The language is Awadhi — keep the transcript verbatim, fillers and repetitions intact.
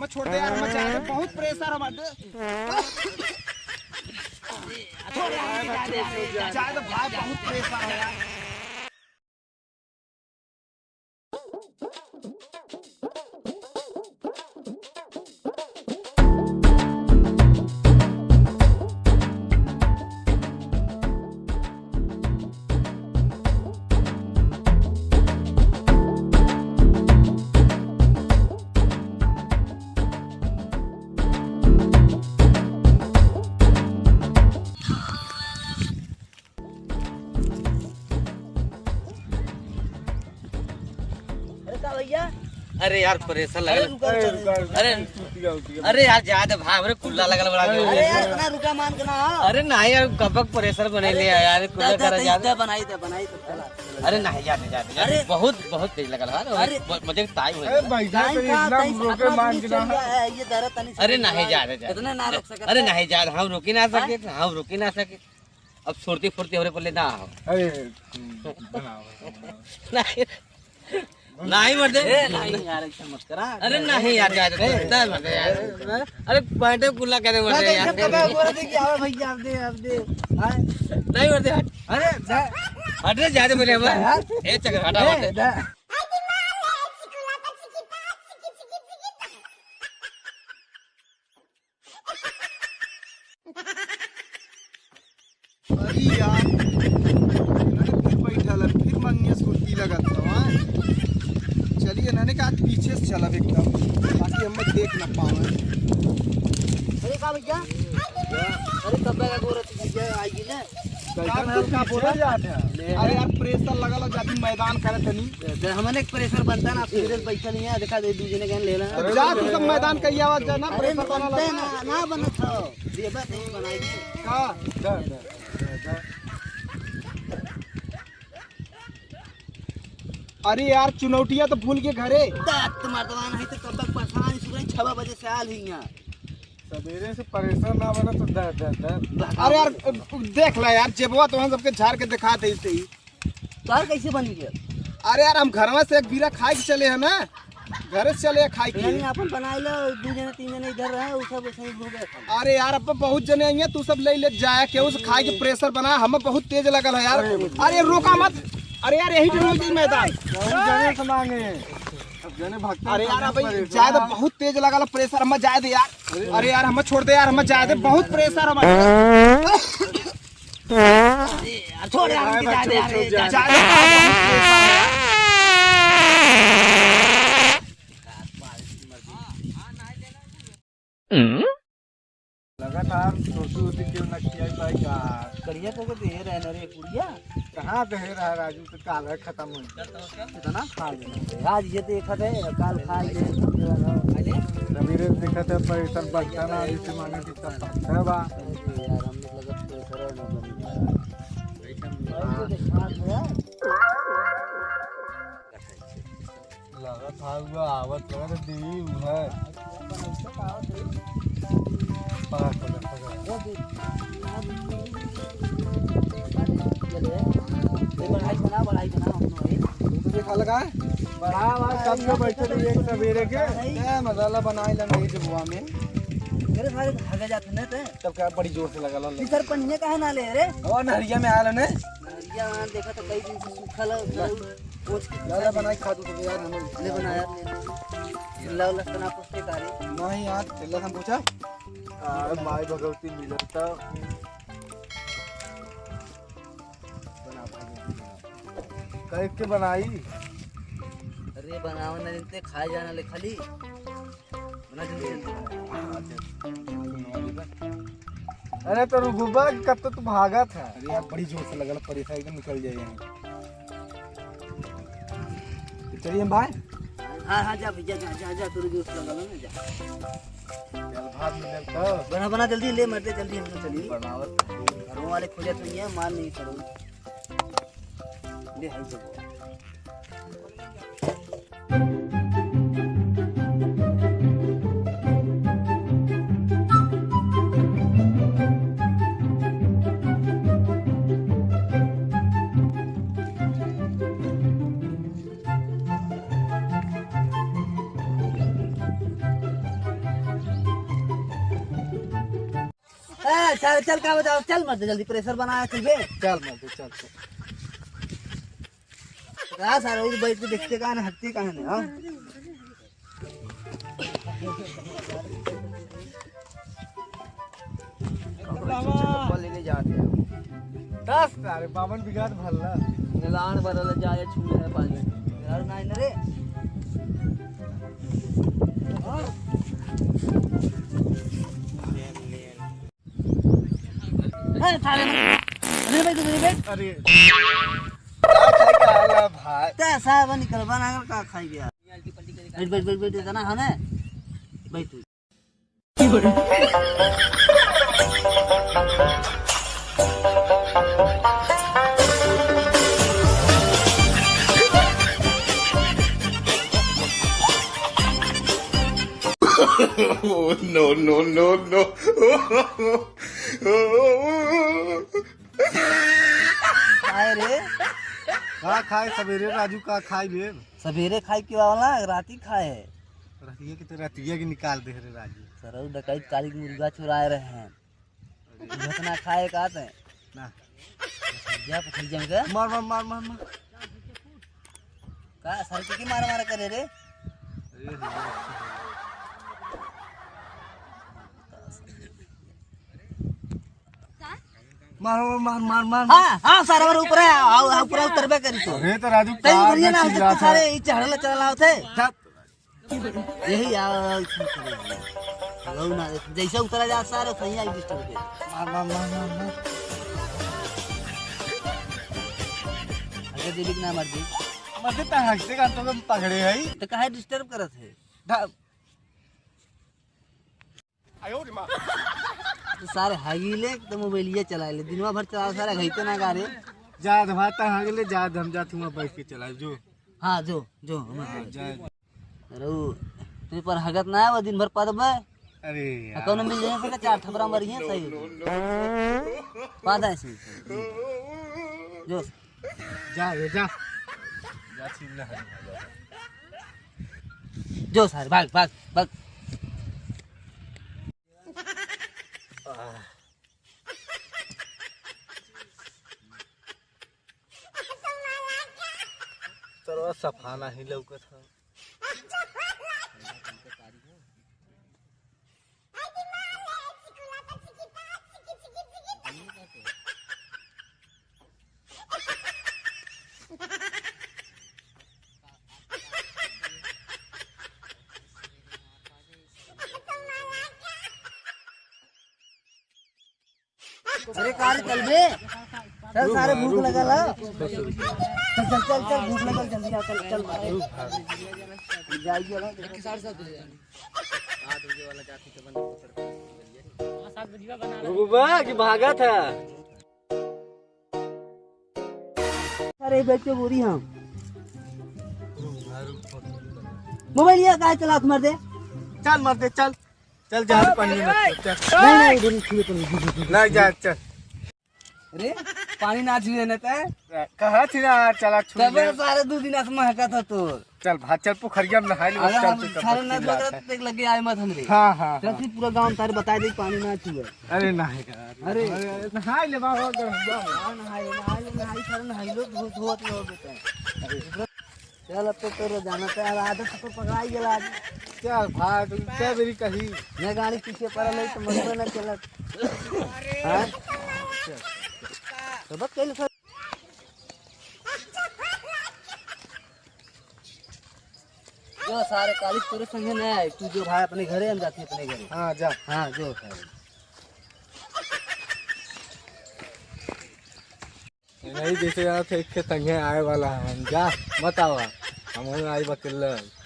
छोड़ दे यार, हमें जाए दे, बहुत प्रेशर है, हमारे। जाए दे भाई, बहुत प्रेशर है यार। अरे का भैया? अरे यार, प्रेशर अरे लगल। रुका, रुका, रुका। अरे, अरे यार, जाए दे भाई, हमरे कुल्ला लगल बड़ा। अरे यार, इतना रुका मान के ना। अरे नहीं यार, कब तक प्रेशर बने ले यार, कुल्ला अरे करा दे, जाए दे। दे, बनाई दे, बनाई दे, चला। अरे नहीं, जाए दे, जाए दे, जाए दे। अरे। बहुत, बहुत तेज लगल है। अरे। ब-, मुझे टाइम हो अरे गया। भाई साहब, टाइम का इतना तेईस, रुके पन्द्रह मान मिनट के ना। चल रहा है, ये दर्द तनी अरे से नहीं, जाए दे, जाए दे। इतने ना रोक सकते। अरे नहीं, जाए दे, हम रोकी ना हाँ? सके, हम रोकी ना सके। अब सुरती फुर्ती हमरे पल्ले ना हो। अरे, बनाओ, बनाओ। नहीं, नहीं मर्दे। ए, नहीं यार, ऐसा मत करा। अरे नहीं यार, जाए दे, ए, तय मर्दे यार। अरे पैंटे कुल्ला करे मर्दे अरे, यार। सब कपड़ा गोरा दे के आवे भैया, आप दे, आप दे। हाँ? नहीं मर्दे, हट। अरे, दे। हट रे, जाए दे मेरे अब। यार। ए, चक्कर हटा ए, मर्दे। दे। अरे यार, इन्होंने फिर बैठल है, फिर मंगिया सुरती लगत है, हाँ? चलिए, इन्होंने कहा, "आज पीछे से चलब एकदम, ताकि हमें देख ना पावे।" अरे का भैया? अरे कब का गोरत भैया, आइए ना। कैसन का है, बोला? पीछे जात है? अरे यार, प्रेशर लगल है, जाती मैदान करे तनी। हमने एक प्रेशर बनता ना, सीरियस बैठा नहीं है, देखा दे, दू जने गए ले रहे हैं। अरे जा, तू सब मैदान कहिया आवत जाए ना, अरे प्रेशर बनल बनते है। ना, ना बनत हो। देबा नहीं बनाई। का? दे, दे, दे, दे। अरे यार, चुनौटिया तो भूल के घरे। दत्त मर्दवा नहीं तो कब तक परेशान, सुबह छह बजे से आल ही यहाँ। सवेरे से प्रेशर ना बना तो दे, दे, दे। अरे यार, देख ला यार, जेबवा तो हम सबके झाड़ के दिखा दे ही। तोहार कैसे बन गया? अरे यार, हम घरवा से एक बीरा खाए के चले हैं ना, घरे से चले हैं खाए के। यानी अपन बनाए लो, दू जने तीन जने इधर रहे, उ सब ऐसे ही घूम गए। अरे यार, अब बहुत जने आइए, तू सब ले ले जाए, केहू से खाए के प्रेशर बना, हमें बहुत तेज लगल है यार। अरे रोका मत, अरे यार, यही पे रोक दे मैदान। बहुत जने से मांगे, अब जने भक्तन अरे यार, अब जाए तो बहुत तेज लगल प्रेशर, हमें जाए दे यार। अरे यार, हमें छोड़ दे यार, हमें जाए दे, बहुत प्रेशर हमें। अरे यार, छोड़ यार, भाई, उनकी बच्चों जाने को यार, छोड़ जा। जाने। लगा था, हम सोचू होती क्यों ना किया भाई का। करिया को दे रहे ना रे, कुड़िया। कहाँ दे रहा राजू, तो काल है खत्म हो गया। इतना खा लेना। आज ये देखा थे, काल खा ले। सवेरे देखा था, पर इतना बचता ना, इसे माने कि सब पत्थर बा। अरे यार, हम लोग लगा तो करे ना बनी। और ये देखा था। लगा था हुआ आवत, लगा था देवी हुआ। पकड़, पकड़, पकड़। ये बढ़ाई बना, बढ़ाई बना, हम लोग ये। तू तो देखा लगा है? बड़ा आवाज, सब लोग बैठे रहिए एक सवेरे के। ए, मसाला बनाए ला नहीं जबुआ में। मेरे सारे भागे जाते न ते। तब क्या बड़ी जोर से लगा ला। इधर पनिया काहे ना ले रे? और नहरिया में आया ने। नहरिया वहाँ देखा तो कई दिन से सूखा लगा, ला। कुछ ला, ला, बनाई खा तू तो यार, हम ले बना यार, ले ले। ला, ला, सना पुस्ते कारी। नहीं यार, चल हम पूछा। आ, माई भगवती मिलल त। बना भाई, बना। कैसे बनाई? अरे बनावे ना जनते, खाए जाना ले खाली। बना जल्दी, जल्दी बना। अरे तो रुकबा, कब तो तू भागत है। अरे यार, बड़ी जोर से लगल, परेशान एकदम निकल जाए यहाँ। चलिए भाई। हाँ, हाँ, जा भैया, जा, जा, जा, तोरे जोर से लगल है ना, जा। चल भात मिलल तो। बना, बना, जल्दी ले, मर दे, जल्दी हम लोग चलिए। बनावत। घरों वाले खोजत नहीं है, माल नहीं करो। ले, हाई जगह। ए, चल, चल, का बताओ, चल मत, जल्दी pressure बना, चल बे। चल मत, चल, चल। का सारे, उधर बैठ के देखते का ना, हटते का ना, हाँ? चप्पल लेने जाते हैं। दस सारे बावन बिघा तो भरला। लान भरल जाए, छू ले पानी। यार, ना, ना रे। ए, थारे में। अरे भाई, तू मेरे बैठ। अरे। का खाई के आला भाई? ते साहब निकल बना का खाई गया। बैठ, बैठ, बैठ, बैठ, इतना खाना है? बैठ तू। Oh, no, no, no, no। खाए रे। का खाए सवेरे राजू, का खाई बे? सवेरे खाई के वाला, राती खाए है। रतिया के तो रतिया के निकाल दे रे राजू। सरऊ डकैत काली के मुर्गा चुराए रहे हैं। इतना खाए का ते? ना। जा पकड़ जाएगा। मार, मार, मार, मार, मार। का सर के की मार मार करे रे? अरे, मार, मार, मार, मार, मार। हाँ, हाँ, सारा बार ऊपर है, आओ, आओ, ऊपर उतरबे करी तो। अरे, तो राजू, तई का उतरिए ना, चिल्लात तो है? सारे ई चढ़ल चला होते। जा। यही आ, इसमें चले जाओ। ना, जैसे उतरा जा सारा, सही आई disturb के। मार, मार, मार, मार, मार। अगर देवी के ना मर दी। मर दे, तो हंसते का तो हम पकड़े है। तो काहे disturb करत है? ढा- तो सारे हगीले तो मोबाइलिया चलाए ले, दिनवा भर चलाओ सारे, घइते ना गारे। जा दे भाई, ता हगीले, जा दे, हम जात हुआ बैठ के चलाए जो। हाँ, जो, जो, हम हाँ, जा। अरे वो, तुझे पर हगत ना है, वो दिन भर पद में। अरे आ, यार। कौनो मिल जाए, फिर चार थपरा मरिए, सही हो जाए। पद है इसमें। जो। जा रे, जा। जा, छीन ले। जो सारे, भाग, भाग, भाग। आह। तरवा सफा नाही लौकत ह। अरे का रे चल बे, चल सारे भूख लगल है। चल, चल, चल, चल, भूख लगल, जल्दी आ, चल, चल। जाइए ना। रुकबा कि भागत है? अरे बैठ के बोरी हम। मोबाइल ये काहे चलात मर दे? चल मर दे, चल। चल जा रे, पानी में मत, चल। नहीं, नहीं, इधर नहीं छुए, तुम। नहीं जा, चल। अरे, पानी ना छुए ना तै? कहा थी ना, चला छू तबे ले। सारे दो दिन आसमा हटा था तोर। चल भाग, चल पोखरिया में नहाई ले, अरे चल हम तू, चल सारे ना चिल्ला धोकर है। देख लगे आए मत हमरे। हाँ, हाँ, चल हाँ। फिर पूरा गाँव सारे बता दे पानी ना छुए। अरे नहीं यार। अरे। अरे, नहाई ले बाबा, अगर हम जाओ। हाँ, नहाई ले, नहाई ले, नहाई सारे नहाई लो, धो-, धोवत लो बेटा। अरे। चल, अब तो तोर जाना था, अब आदत तो पकड़ाई गेला आज। चल भाई, तू कै बेरी कही? मैं गाड़ी पीछे पड़ल है, तो मनबे न चलत। हाँ? तो बस कह लो सर। जो सारे काली तोरे संगे नहीं आए, तू जो भाई अपने घरे, हम जाते अपने घरे। हाँ, जा। हाँ, जो सारे। नहीं, जैसे यहाँ थे, एक के संगे आए वाला है, जा, मत आवा, हम आई बकिल्ला।